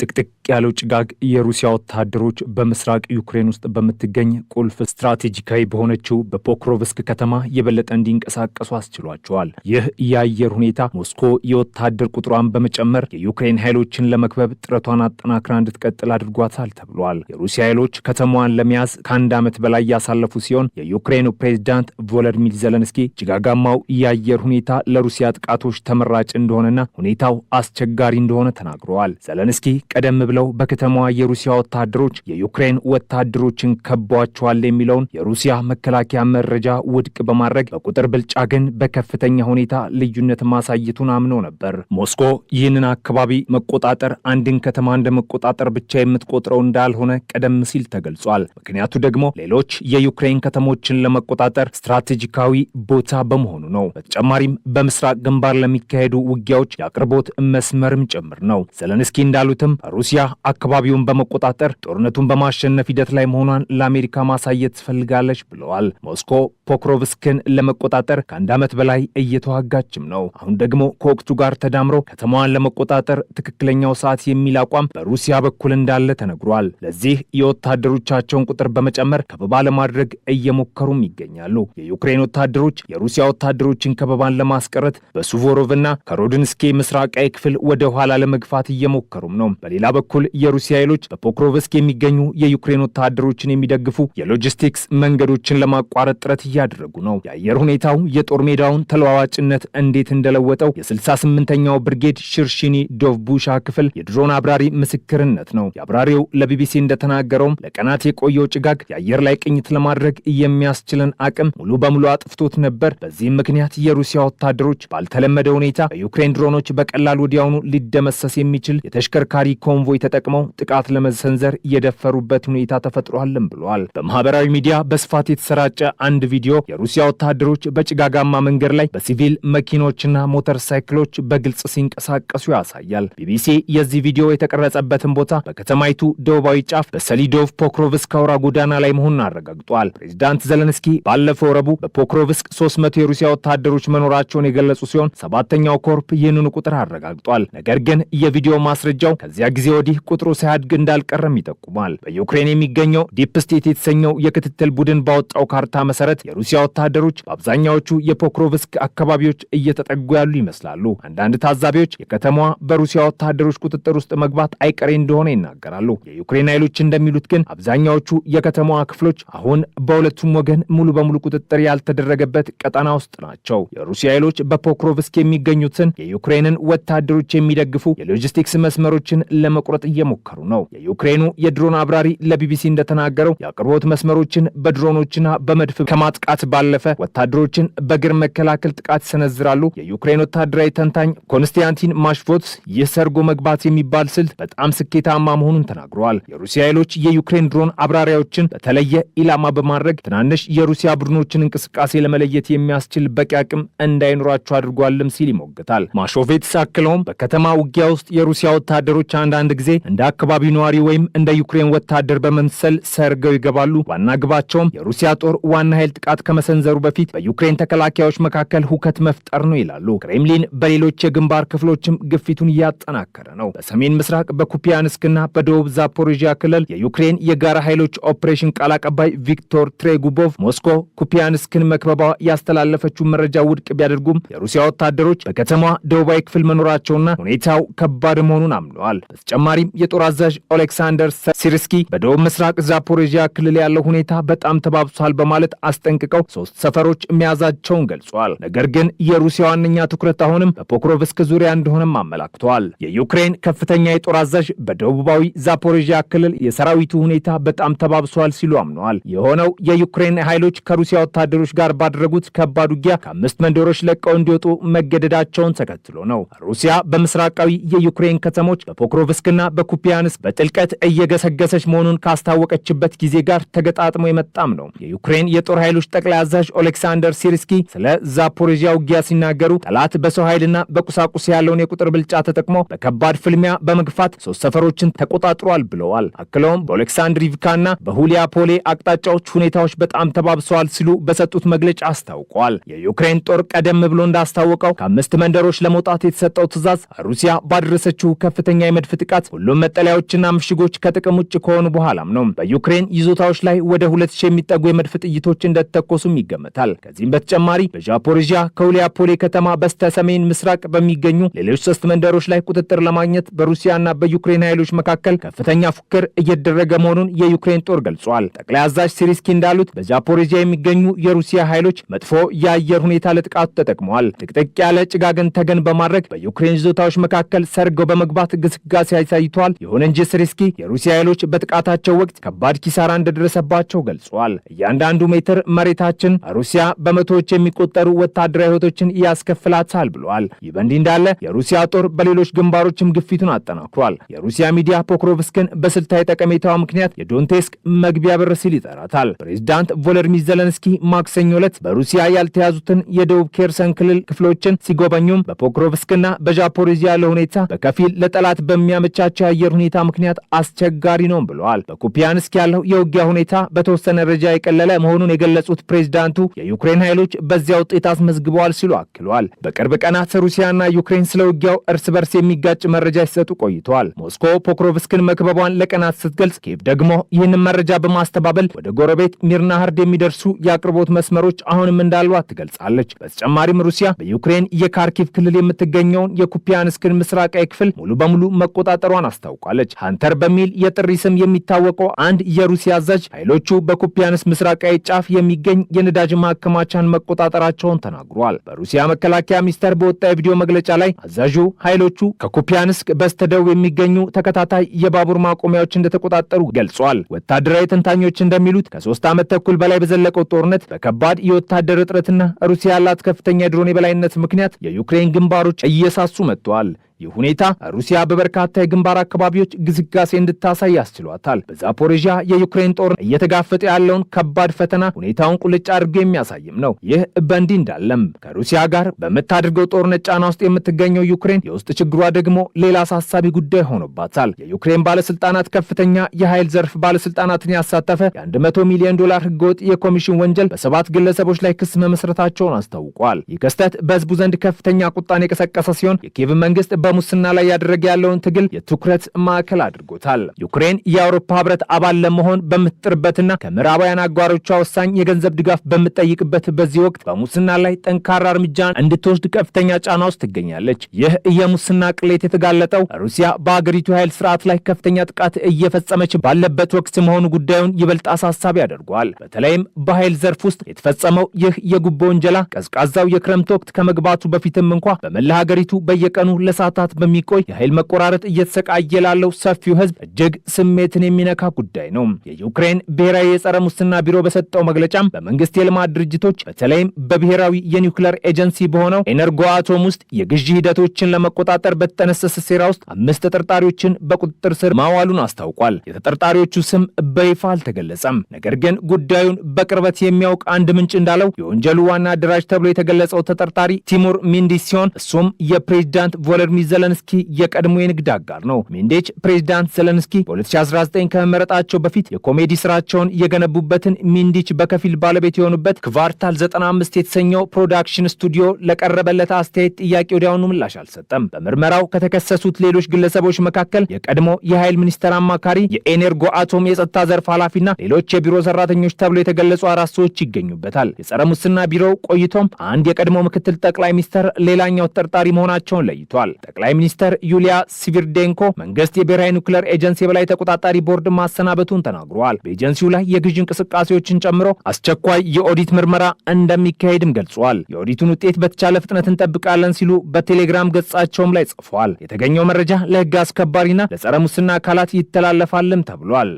ጥቅጥቅ ያለው ጭጋግ የሩሲያ ወታደሮች በምስራቅ ዩክሬን ውስጥ በምትገኝ ቁልፍ ስትራቴጂካዊ በሆነችው በፖክሮቭስክ ከተማ የበለጠ እንዲንቀሳቀሱ አስችሏቸዋል። ይህ የአየር ሁኔታ ሞስኮ የወታደር ቁጥሯን በመጨመር የዩክሬን ኃይሎችን ለመክበብ ጥረቷን አጠናክራ እንድትቀጥል አድርጓታል ተብሏል። የሩሲያ ኃይሎች ከተማዋን ለመያዝ ከ1 ዓመት በላይ ያሳለፉ ሲሆን፣ የዩክሬኑ ፕሬዝዳንት ቮሎዲሚር ዘለንስኪ ጭጋጋማው የአየር ሁኔታ ለሩሲያ ጥቃቶች ተመራጭ እንደሆነና ሁኔታው አስቸጋሪ እንደሆነ ተናግረዋል። ዘለንስኪ ቀደም ብለው በከተማዋ የሩሲያ ወታደሮች የዩክሬን ወታደሮችን ከበዋቸዋል የሚለውን የሩሲያ መከላከያ መረጃ ውድቅ በማድረግ በቁጥር ብልጫ ግን በከፍተኛ ሁኔታ ልዩነት ማሳየቱን አምነው ነበር። ሞስኮ ይህንን አካባቢ መቆጣጠር አንድን ከተማ እንደ መቆጣጠር ብቻ የምትቆጥረው እንዳልሆነ ቀደም ሲል ተገልጿል። ምክንያቱ ደግሞ ሌሎች የዩክሬን ከተሞችን ለመቆጣጠር ስትራቴጂካዊ ቦታ በመሆኑ ነው። በተጨማሪም በምስራቅ ግንባር ለሚካሄዱ ውጊያዎች የአቅርቦት መስመርም ጭምር ነው። ዘለንስኪ እንዳሉትም ሩሲያ አካባቢውን በመቆጣጠር ጦርነቱን በማሸነፍ ሂደት ላይ መሆኗን ለአሜሪካ ማሳየት ትፈልጋለች ብለዋል። ሞስኮ ፖክሮቭስክን ለመቆጣጠር ከ1 ዓመት በላይ እየተዋጋችም ነው። አሁን ደግሞ ከወቅቱ ጋር ተዳምሮ ከተማዋን ለመቆጣጠር ትክክለኛው ሰዓት የሚል አቋም በሩሲያ በኩል እንዳለ ተነግሯል። ለዚህ የወታደሮቻቸውን ቁጥር በመጨመር ከበባ ለማድረግ እየሞከሩም ይገኛሉ። የዩክሬን ወታደሮች የሩሲያ ወታደሮችን ከበባን ለማስቀረት በሱቮሮቭና ከሮድንስኬ ምስራቃዊ ክፍል ወደ ኋላ ለመግፋት እየሞከሩም ነው። በሌላ በኩል የሩሲያ ኃይሎች በፖክሮቭስክ የሚገኙ የዩክሬን ወታደሮችን የሚደግፉ የሎጂስቲክስ መንገዶችን ለማቋረጥ ጥረት እያደረጉ ነው። የአየር ሁኔታው የጦር ሜዳውን ተለዋዋጭነት እንዴት እንደለወጠው የ68ኛው ብርጌድ ሽርሺኒ ዶቭቡሻ ክፍል የድሮን አብራሪ ምስክርነት ነው። የአብራሪው ለቢቢሲ እንደተናገረውም ለቀናት የቆየው ጭጋግ የአየር ላይ ቅኝት ለማድረግ የሚያስችለን አቅም ሙሉ በሙሉ አጥፍቶት ነበር። በዚህም ምክንያት የሩሲያ ወታደሮች ባልተለመደ ሁኔታ በዩክሬን ድሮኖች በቀላሉ ወዲያውኑ ሊደመሰስ የሚችል የተሽከርካሪ ኮንቮይ ተጠቅመው ጥቃት ለመሰንዘር የደፈሩበት ሁኔታ ተፈጥሯልም ብለዋል። በማህበራዊ ሚዲያ በስፋት የተሰራጨ አንድ ቪዲዮ የሩሲያ ወታደሮች በጭጋጋማ መንገድ ላይ በሲቪል መኪኖችና ሞተር ሳይክሎች በግልጽ ሲንቀሳቀሱ ያሳያል። ቢቢሲ የዚህ ቪዲዮ የተቀረጸበትን ቦታ በከተማይቱ ደቡባዊ ጫፍ በሰሊዶቭ ፖክሮቭስክ አውራ ጎዳና ላይ መሆኑን አረጋግጧል። ፕሬዚዳንት ዘለንስኪ ባለፈው ረቡዕ በፖክሮቭስክ 300 የሩሲያ ወታደሮች መኖራቸውን የገለጹ ሲሆን፣ ሰባተኛው ኮርፕ ይህንኑ ቁጥር አረጋግጧል። ነገር ግን የቪዲዮ ማስረጃው ከዚያ ጊዜ ወዲህ ቁጥሩ ሳያድግ እንዳልቀረም ይጠቁማል። በዩክሬን የሚገኘው ዲፕ ስቴት የተሰኘው የክትትል ቡድን ባወጣው ካርታ መሰረት የሩሲያ ወታደሮች በአብዛኛዎቹ የፖክሮቭስክ አካባቢዎች እየተጠጉ ያሉ ይመስላሉ። አንዳንድ ታዛቢዎች የከተማዋ በሩሲያ ወታደሮች ቁጥጥር ውስጥ መግባት አይቀሬ እንደሆነ ይናገራሉ። የዩክሬን ኃይሎች እንደሚሉት ግን አብዛኛዎቹ የከተማዋ ክፍሎች አሁን በሁለቱም ወገን ሙሉ በሙሉ ቁጥጥር ያልተደረገበት ቀጠና ውስጥ ናቸው። የሩሲያ ኃይሎች በፖክሮቭስክ የሚገኙትን የዩክሬንን ወታደሮች የሚደግፉ የሎጂስቲክስ መስመሮችን ለመቁረጥ እየሞከሩ ነው። የዩክሬኑ የድሮን አብራሪ ለቢቢሲ እንደተናገረው የአቅርቦት መስመሮችን በድሮኖችና በመድፍ ከማጥቃት ባለፈ ወታደሮችን በእግር መከላከል ጥቃት ይሰነዝራሉ። የዩክሬን ወታደራዊ ተንታኝ ኮንስታንቲን ማሽቮትስ ይህ ሰርጎ መግባት የሚባል ስልት በጣም ስኬታማ መሆኑን ተናግረዋል። የሩሲያ ኃይሎች የዩክሬን ድሮን አብራሪዎችን በተለየ ኢላማ በማድረግ ትናንሽ የሩሲያ ቡድኖችን እንቅስቃሴ ለመለየት የሚያስችል በቂ አቅም እንዳይኖራቸው አድርጓልም ሲል ይሞግታል። ማሾቬትስ አክለውም በከተማ ውጊያ ውስጥ የሩሲያ ወታደሮች አንዳንድ ጊዜ እንደ አካባቢው ነዋሪ ወይም እንደ ዩክሬን ወታደር በመምሰል ሰርገው ይገባሉ። ዋና ግባቸውም የሩሲያ ጦር ዋና ኃይል ጥቃት ከመሰንዘሩ በፊት በዩክሬን ተከላካዮች መካከል ሁከት መፍጠር ነው ይላሉ። ክሬምሊን በሌሎች የግንባር ክፍሎችም ግፊቱን እያጠናከረ ነው። በሰሜን ምስራቅ በኩፒያንስክና በደቡብ ዛፖሪዥያ ክልል የዩክሬን የጋራ ኃይሎች ኦፕሬሽን ቃል አቀባይ ቪክቶር ትሬጉቦቭ ሞስኮ ኩፒያንስክን መክበቧ ያስተላለፈችውን መረጃ ውድቅ ቢያደርጉም የሩሲያ ወታደሮች በከተማዋ ደቡባዊ ክፍል መኖራቸውና ሁኔታው ከባድ መሆኑን አምነዋል። በተጨማሪም የጦር አዛዥ ኦሌክሳንደር ሲርስኪ በደቡብ ምስራቅ ዛፖሪዥያ ክልል ያለው ሁኔታ በጣም ተባብሷል በማለት አስጠንቅቀው ሶስት ሰፈሮች መያዛቸውን ገልጿል። ነገር ግን የሩሲያ ዋነኛ ትኩረት አሁንም በፖክሮቭስክ ዙሪያ እንደሆነም አመላክተዋል። የዩክሬን ከፍተኛ የጦር አዛዥ በደቡባዊ ዛፖሪዥያ ክልል የሰራዊቱ ሁኔታ በጣም ተባብሷል ሲሉ አምነዋል። የሆነው የዩክሬን ኃይሎች ከሩሲያ ወታደሮች ጋር ባደረጉት ከባድ ውጊያ ከአምስት መንደሮች ለቀው እንዲወጡ መገደዳቸውን ተከትሎ ነው። ሩሲያ በምስራቃዊ የዩክሬን ከተሞች በፖክሮቭስክና በኩፒያንስክ በጥልቀት እየገሰገሰች መሆኑን ካስታወቀችበት ጊዜ ጋር ተገጣጥሞ የመጣም ነው። የዩክሬን የጦር ኃይሎች ጠቅላይ አዛዥ ኦሌክሳንደር ሲርስኪ ስለ ዛፖሪዥያ ውጊያ ሲናገሩ ጠላት በሰው ኃይልና በቁሳቁስ ያለውን የቁጥር ብልጫ ተጠቅሞ በከባድ ፍልሚያ በመግፋት ሶስት ሰፈሮችን ተቆጣጥሯል ብለዋል። አክለውም በኦሌክሳንድሪቭካና በሁሊያፖሌ አቅጣጫዎች ሁኔታዎች በጣም ተባብሰዋል ሲሉ በሰጡት መግለጫ አስታውቀዋል። የዩክሬን ጦር ቀደም ብሎ እንዳስታወቀው ከአምስት መንደሮች ለመውጣት የተሰጠው ትዕዛዝ ሩሲያ ባደረሰችው ከፍተኛ የመድፍ ጥቃት ሁሉም መጠለያዎችና ምሽጎች ከጥቅም ውጭ ከሆኑ በኋላም ነው። በዩክሬን ይዞታዎች ላይ ወደ 2000 የሚጠጉ የመድፍ ጥይቶች እንደተተኮሱም ይገመታል። ከዚህም በተጨማሪ በዛፖሪዥያ ከሁሊያፖሌ ከተማ በስተ ሰሜን ምስራቅ በሚገኙ ሌሎች ሶስት መንደሮች ላይ ቁጥጥር ለማግኘት በሩሲያና በዩክሬን ኃይሎች መካከል ከፍተኛ ፉክክር እየተደረገ መሆኑን የዩክሬን ጦር ገልጿል። ጠቅላይ አዛዥ ሲሪስኪ እንዳሉት በዛፖሪዥያ የሚገኙ የሩሲያ ኃይሎች መጥፎ የአየር ሁኔታ ለጥቃቱ ተጠቅመዋል። ጥቅጥቅ ያለ ጭጋግን ተገን በማድረግ በዩክሬን ይዞታዎች መካከል ሰርገው በመግባት ግስጋሴ አሳይተዋል። ይሁን እንጂ ሲሪስኪ የሩሲያ ኃይሎች በጥቃታቸው ወቅት ከባድ ኪሳራ እንደደረሰባቸው ገልጿል። እያንዳንዱ ሜትር መሬታችን ሩሲያ በመቶዎች የሚቆጠሩ ወታደራዊ ሕይወቶችን ያስከፍላታል ብለዋል። ይህ በእንዲህ እንዳለ የሩሲያ ጦር በሌሎች ግንባሮችም ግፊቱን አጠናክሯል። የሩሲያ ሚዲያ ፖክሮቭስክን በስልታዊ ጠቀሜታዋ ምክንያት የዶኔትስክ መግቢያ በር ሲል ይጠራታል። ፕሬዚዳንት ቮሎዲሚር ዘለንስኪ ማክሰኞ ዕለት በሩሲያ ያልተያዙትን የደቡብ ኬርሰን ክልል ክፍሎችን ሲጎበኙም በፖክሮቭስክና በዛፖሪዥያ ያለው ሁኔታ በከፊል ለጠላት በሚያመቻቸው የአየር ሁኔታ ምክንያት አስቸጋሪ ነው ብለዋል። በኩፒያንስክ ያለው የውጊያ ሁኔታ በተወሰነ ደረጃ የቀለለ መሆኑን የገለጹት ፕሬዚዳንቱ የዩክሬን ኃይሎች በዚያ ውጤት አስመዝግበዋል ሲሉ አክለዋል። በቅርብ ቀናት ሩሲያና ዩክሬን ስለ ውጊያው እርስ በርስ የሚጋጭ መረጃ ሲሰጡ ቆይተዋል። ሞስኮ ፖክሮቭስክን መክበቧን ለቀናት ስትገልጽ፣ ኪየቭ ደግሞ ይህንን መረጃ በማስተባበል ወደ ጎረቤት ሚርናህርድ የሚደርሱ የአቅርቦት መስመሮች አሁንም እንዳሏት ትገልጻለች። በተጨማሪም ሩሲያ በዩክሬን የካርኪቭ ክልል የምትገኘውን የኩፒያንስክን ምስራቃዊ ክፍል ሙሉ በሙሉ መቆጣጠሯን አስታውቃለች። ሃንተር በሚል የጥሪ ስም የሚታወቀው አንድ የሩሲያ አዛዥ ኃይሎቹ በኩፒያንስክ ምስራቃዊ ጫፍ የሚገኝ የነዳጅ ማከማቻን መቆጣጠራቸውን ተናግሯል። በሩሲያ መከላከያ ሚኒስቴር በወጣ የቪዲዮ መግለጫ ላይ አዛዡ ኃይሎቹ ከኩፒያንስክ በስተደቡብ የሚገኙ ተከታታይ የባቡር ማቆሚያዎች እንደተቆጣጠሩ ገልጿል። ወታደራዊ ተንታኞች እንደሚሉት ከ3 ዓመት ተኩል በላይ በዘለቀው ጦርነት በከባድ የወታደር እጥረትና ሩሲያ ያላት ከፍተኛ የድሮን የበላይነት ምክንያት የዩክሬን ግንባሮች እየሳሱ መጥተዋል። ይህ ሁኔታ ሩሲያ በበርካታ የግንባር አካባቢዎች ግስጋሴ እንድታሳይ አስችሏታል። በዛፖሪዥያ የዩክሬን ጦር እየተጋፈጠ ያለውን ከባድ ፈተና ሁኔታውን ቁልጭ አድርጎ የሚያሳይም ነው። ይህ በእንዲህ እንዳለም ከሩሲያ ጋር በምታደርገው ጦርነት ጫና ውስጥ የምትገኘው ዩክሬን የውስጥ ችግሯ ደግሞ ሌላ አሳሳቢ ጉዳይ ሆኖባታል። የዩክሬን ባለስልጣናት ከፍተኛ የኃይል ዘርፍ ባለስልጣናትን ያሳተፈ የ100 ሚሊዮን ዶላር ህገወጥ የኮሚሽን ወንጀል በሰባት ግለሰቦች ላይ ክስ መመስረታቸውን አስታውቋል። ይህ ክስተት በህዝቡ ዘንድ ከፍተኛ ቁጣን የቀሰቀሰ ሲሆን የኪየቭ መንግስት በሙስና ላይ ያደረገ ያለውን ትግል የትኩረት ማዕከል አድርጎታል። ዩክሬን የአውሮፓ ህብረት አባል ለመሆን በምትጥርበትና ከምዕራባውያን አጋሮቿ ወሳኝ የገንዘብ ድጋፍ በምትጠይቅበት በዚህ ወቅት በሙስና ላይ ጠንካራ እርምጃ እንድትወስድ ከፍተኛ ጫና ውስጥ ትገኛለች። ይህ የሙስና ቅሌት የተጋለጠው ሩሲያ በአገሪቱ የኃይል ስርዓት ላይ ከፍተኛ ጥቃት እየፈጸመች ባለበት ወቅት መሆኑ ጉዳዩን ይበልጥ አሳሳቢ ያደርገዋል። በተለይም በኃይል ዘርፍ ውስጥ የተፈጸመው ይህ የጉቦ ውንጀላ ቀዝቃዛው የክረምት ወቅት ከመግባቱ በፊትም እንኳ በመላ ሀገሪቱ በየቀኑ ለሰዓታት በሚቆይ የኃይል መቆራረጥ እየተሰቃየ ላለው ሰፊው ህዝብ እጅግ ስሜትን የሚነካ ጉዳይ ነው። የዩክሬን ብሔራዊ የጸረ ሙስና ቢሮ በሰጠው መግለጫም በመንግስት የልማት ድርጅቶች በተለይም በብሔራዊ የኒውክለር ኤጀንሲ በሆነው ኤነርጎአቶም ውስጥ የግዢ ሂደቶችን ለመቆጣጠር በተጠነሰሰ ሴራ ውስጥ አምስት ተጠርጣሪዎችን በቁጥጥር ስር ማዋሉን አስታውቋል። የተጠርጣሪዎቹ ስም በይፋ አልተገለጸም። ነገር ግን ጉዳዩን በቅርበት የሚያውቅ አንድ ምንጭ እንዳለው የወንጀሉ ዋና አደራጅ ተብሎ የተገለጸው ተጠርጣሪ ቲሙር ሚንዲች ሲሆን እሱም የፕሬዚዳንት ቮሎዲሚር ዘለንስኪ የቀድሞ የንግድ አጋር ነው። ሚንዲች ፕሬዚዳንት ዘለንስኪ በ2019 ከመመረጣቸው በፊት የኮሜዲ ስራቸውን የገነቡበትን ሚንዲች በከፊል ባለቤት የሆኑበት ክቫርታል 95 የተሰኘው ፕሮዳክሽን ስቱዲዮ ለቀረበለት አስተያየት ጥያቄ ወዲያውኑ ምላሽ አልሰጠም። በምርመራው ከተከሰሱት ሌሎች ግለሰቦች መካከል የቀድሞ የኃይል ሚኒስተር አማካሪ፣ የኤኔርጎ አቶም የጸጥታ ዘርፍ ኃላፊና ሌሎች የቢሮ ሰራተኞች ተብሎ የተገለጹ አራት ሰዎች ይገኙበታል። የጸረ ሙስና ቢሮው ቆይቶም አንድ የቀድሞ ምክትል ጠቅላይ ሚኒስተር ሌላኛው ተጠርጣሪ መሆናቸውን ለይቷል። ጠቅላይ ሚኒስተር ዩሊያ ሲቪርዴንኮ መንግስት የብሔራዊ ኒውክለር ኤጀንሲ የበላይ ተቆጣጣሪ ቦርድ ማሰናበቱን ተናግረዋል። በኤጀንሲው ላይ የግዥ እንቅስቃሴዎችን ጨምሮ አስቸኳይ የኦዲት ምርመራ እንደሚካሄድም ገልጿል። የኦዲቱን ውጤት በተቻለ ፍጥነት እንጠብቃለን ሲሉ በቴሌግራም ገጻቸውም ላይ ጽፈዋል። የተገኘው መረጃ ለህግ አስከባሪና ለጸረ ሙስና አካላት ይተላለፋልም ተብሏል።